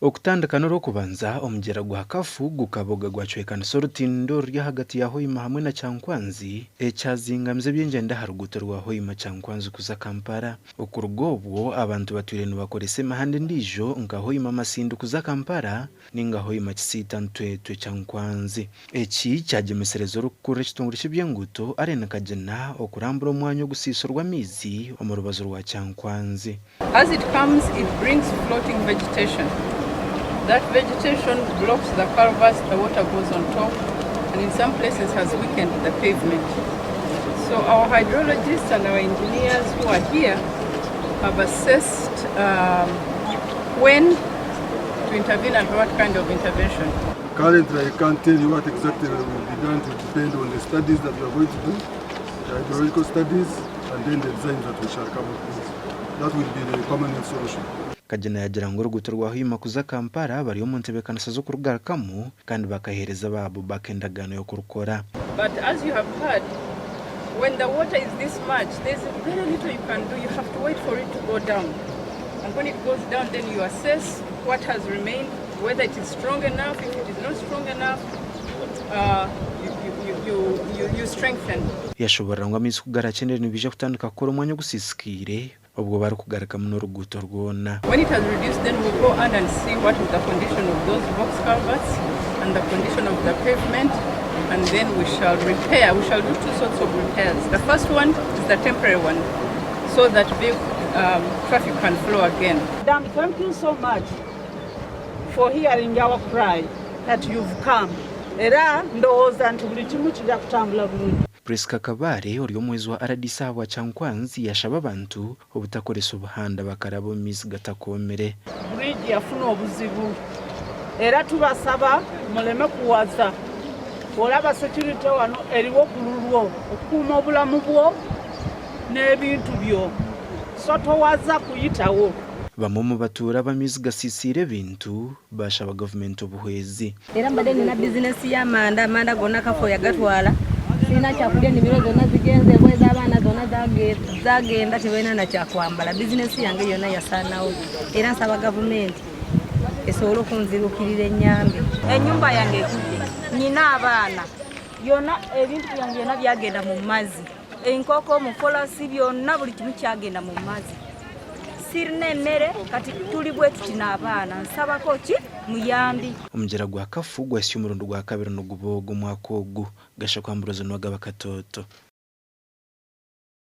Okutandika n'Orwokubanza, omugyera gwa Kafu gukaboga gwacwekanisa orutindo oruri ahagati ya Hoima hamwe na Kyankwanzi ekyazingamize eby'engyenda aha ruguuto rwa Hoima-Kyankwanzi kuza Kampala. Okuruga obwo, abantu batwire nibakoresa emihanda endiijo nka Hoima-Masindi kuza Kampala ninga Hoima-Kisiita Ntwetwe Kyankwanzi. Eki kyagyemesereza orikukurira ekitongore ky'eby'enguuto, Allen Kagina okurambura omwanya ogusiisirwe amaizi omu rubaju rwa Kyankwanzi. As it comes it brings floating vegetation, that vegetation blocks the culverts, the water goes on top and in some places has weakened the pavement. So our hydrologists and our engineers who are here have assessed um, when to intervene and what kind of intervention. Currently, I can't tell you what exactly will be done to depend on the studies that we are going to do, the hydrological studies, and then the design that we shall come up with. That will be the permanent solution. Kagina yaagira ngu oruguuto rwa Hoima kuza Kampala bari omu ntebeekanisa z'okurugarukamu kandi bakaheereza aba Abubakar endagaano y'okurukora. But as you have heard, when the water is this much, there's very little you can do. You have to wait for it to go down. And when it goes down, then you assess what has remained, whether it is strong enough. If it is not strong enough, you, you, you, you, you strengthen. Yashoborora ngu amaizi ku garakyendere nibaija kutandika kukora omwanya ogusiisikaire obwo barikugarukamu n'oruguuto rwona. When it has reduced, then we'll go on and see what is the condition of those box culverts and the condition of the pavement, and then we shall repair. We shall do two sorts of repairs. The first one is the temporary one, so that vehicle, traffic can flow again. Madam, thank you so much for hearing our cry that you've come. Era ndowooza nti buli kimu kijja kutambula bulungi. Prisca Kabare ori omuhwezi wa RDC ahabwa Kyankwanzi yashaba abantu obutakoresa obuhanda bakaraba omu maizi gatakoomire. Bridge yafuna obuzibu era tubasaba muleme kuwaza. Olaba security wano eriwo ku lulwo okukuuma obulamu bwo n'ebintu byo so towaza kuyitawo. Bamwe omu batuura ab'amaizi gasiisiire ebintu baashaba gavumenti obuhwezi. Era mbadde nina bizinesi y'amanda, amanda gonna kafo yagatwala, sirina kyakulya ennimiro zonna zigenze, engoye z'abaana zonna zagenda tebalina na kyakwambala, bizinesi yange yonna yasaanawo era nsaba gavumenti esobole okunziruukirira ennyambe. Ennyumba yange egudde, nnina abaana, yonna ebintu byange byonna byagenda mu mazzi, enkoko, omukolasi byonna buli kimu kyagenda mu mazzi. Sirina emmere kati tuli bwe tuti n'abaana, nsabako ki muyambi. Omugyera gwa Kafu gwahitsya omurundi gwa kabiri nigubooga omwaka ogu, Gashakwa Ambrose Nuwagaba Katoto.